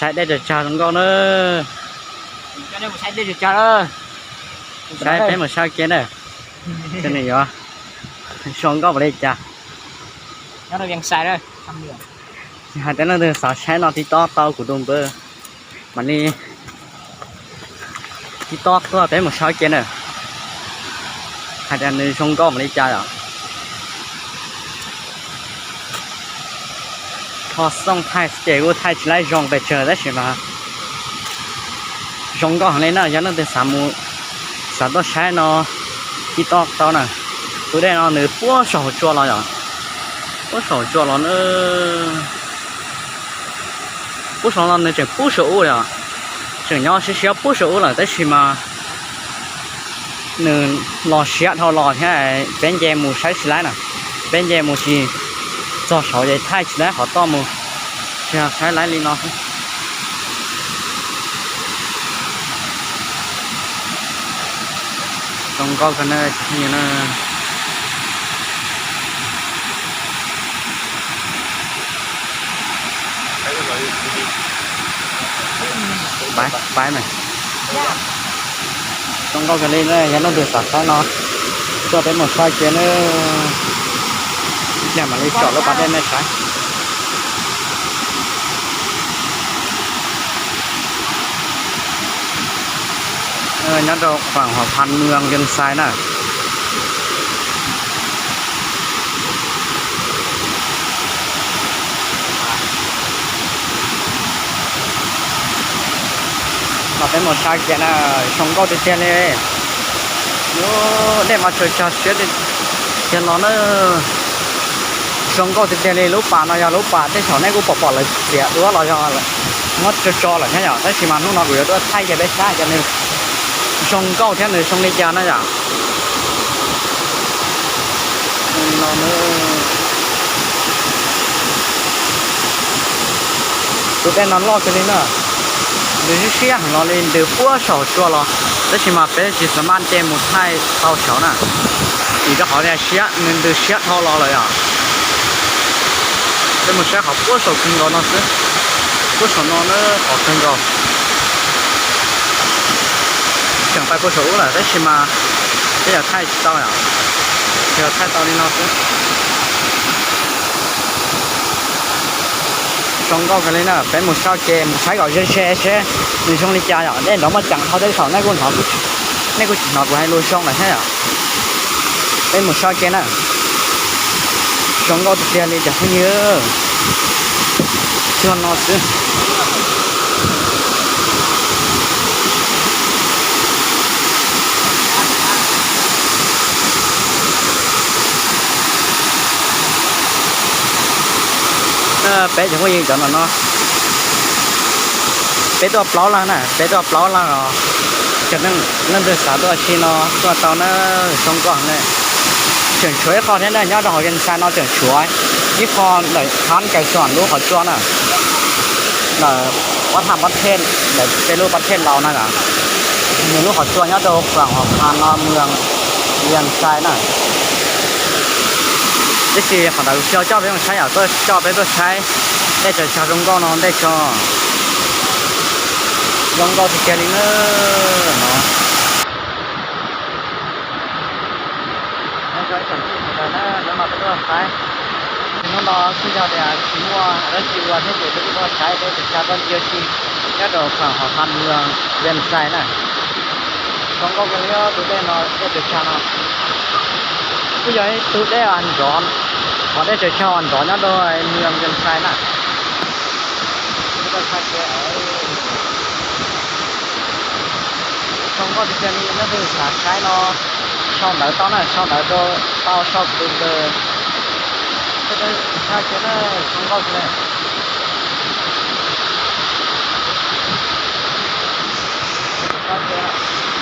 Saib dej tsaws tsag zoo nkauj na. Saib peb mus saib kiag na, seb nws yuav zoo nkauj npaum li cas. Hais tias leej twg xav saib no tib tob tau kuv tus npawb, mam li tib tob tuaj peb mus saib kiag na, hais tias nws zoo nkauj npaum li cas yom. Tho xooj thaij ces kuj thaij tsis laib zoo pes tsawg tab sis mas zoo nkauj heev li na. Yog leej twg xav mus, xav tuaj saib no tib tob tau na. Tus dej no nws puag saum tsua los yom, puag saum tsua los na. Puag saum no nws tseem puag saum ub li os, tseem nyob siab siab puag saum ub lawm tab sis mas nws los siab dhau los thiab peb nce mus saib tsis laib na, peb nce mus tsis txog saud ces thaij tsis laib qhov toj mus, tsis saib laib li no. Zoo nkauj kawg na. Pab, zoo nkauj kawg li na. Yog leej twg xav saib no tuaj peb mus saib kiag na. Ib pliag mam li tsom lub pas dej nej saib. Nyob rau Khuam Hua Phan Mws Vias Xais na. Los peb mus saib kiag na, zoo nkauj tiag tiag li. Lub dej mas tsaws tsag siab tiag los na. Zoo nkauj tiag tiag li. Lub pas no yog lub pas tej zaum nej kuj pom pom lawv txiav duab los yog muab tso tso lawm thiab yom, tab sis mas hnub no kuv yuav tuaj thaij kiag peb saib cov nws zoo nkauj thiab nws zoo li cas na yom. Tus dej no loj kawg li na, ntws siab siab heev los li ntws puag saum tsua los, tab sis mas peb tsis xav maj nce mus thaij tau saud na, vim rau qhov tias siab nws ntws siab dhau los lawm yom. Peb mus saib qhov puag saum kawg nkaus no xwb, puag saum no na, qhov kawg nkaus. Tseem pais puag saum ub lawm tab sis mas peb yuav thaij tsis tau yom, tsuas yog thaij tau li no xwb. Zoo nkauj kawg li na, peb mus saib ke, mus saib kom ze ze seb nws zoo li cas yom. Dej nrov muaj ceem dhau tej zaum nej kuj, nej kuj tsis hnov kuv hais lus zoo lawm thiab yom. Peb mus saib ke na. Zoo nkauj tiag tiag li cov phooj ywg. Tsuag no xwb. Peb cov phooj ywg cov no no, peb tuaj plaub leeg na, peb tuaj plaub leeg os. Cov leej twg xav tuaj si no tuaj tau na, zoo nkauj ne. Tseem tshuav ib qho thiab na, nyob rau hauv Vias Xais no tseem tshuav ib qho ntawm thab Kais Xoom lub qhov tsua na, ntawm Pab Tham Pab Thej, ntawm peb lub Pab Thej Laus na, nws lub qhov tsua nyob rau Khuam Hua Phan no, Vias Xais na. Tab sis qhov ntawd kuv tsis tau coj peb mus saib yom, tuaj coj peb tuaj saib dej tsaws tsag zoo nkauj no ntej tso. Zoo nkauj tiag tiag li na no. Nyob zoo ib tsoom phooj ywg sawv daws na, hnub no peb tuaj saib, hnub no kuj yog tias tsis muaj dab tsi ua thiab ces peb kuj tuaj saib dej tsaws tsag tuaj ncig si nyob rau Khuam Hua Phan Mws Vias Xais na. Zoo nkauj kawg li tus dej no, dej tsaws tsag no kuj yog ib tug dej uas nrov, qhov dej tsaws tsag uas nrov nyob rau Mws Vias Xais na. Zoo nkauj tiag tiag li, leej twg xav saib no sau ntawv tau na, sau ntawv rau, tau sau tus ntawd. Peb tuaj saib kiag na, zoo nkauj tiag li. Saib kiag na.